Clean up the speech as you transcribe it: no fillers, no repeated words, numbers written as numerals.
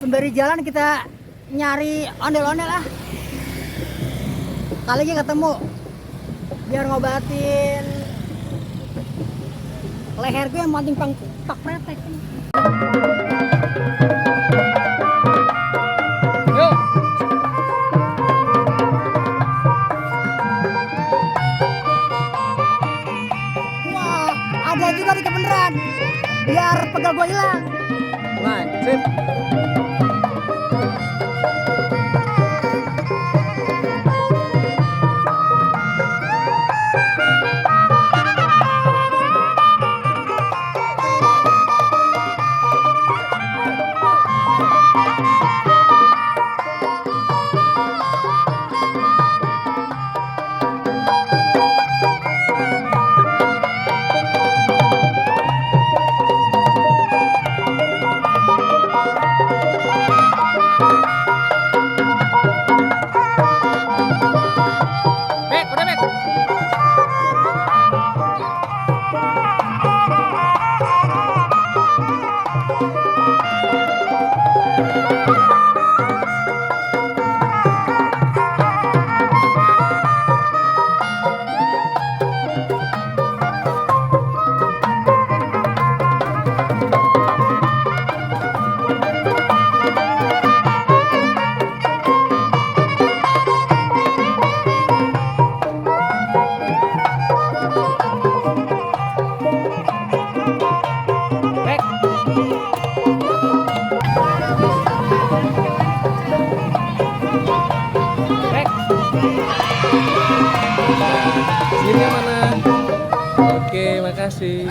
sembari jalan kita nyari ondel-ondel lah. Kali lagi ketemu biar ngobatin leherku yang makin pak pretek. Yuk. Wah, ada juga di kebenaran. Biar pegal gua hilang. Lanjut. Bek, udah bek. Bek. Bek. Sini mana? Oke, makasih.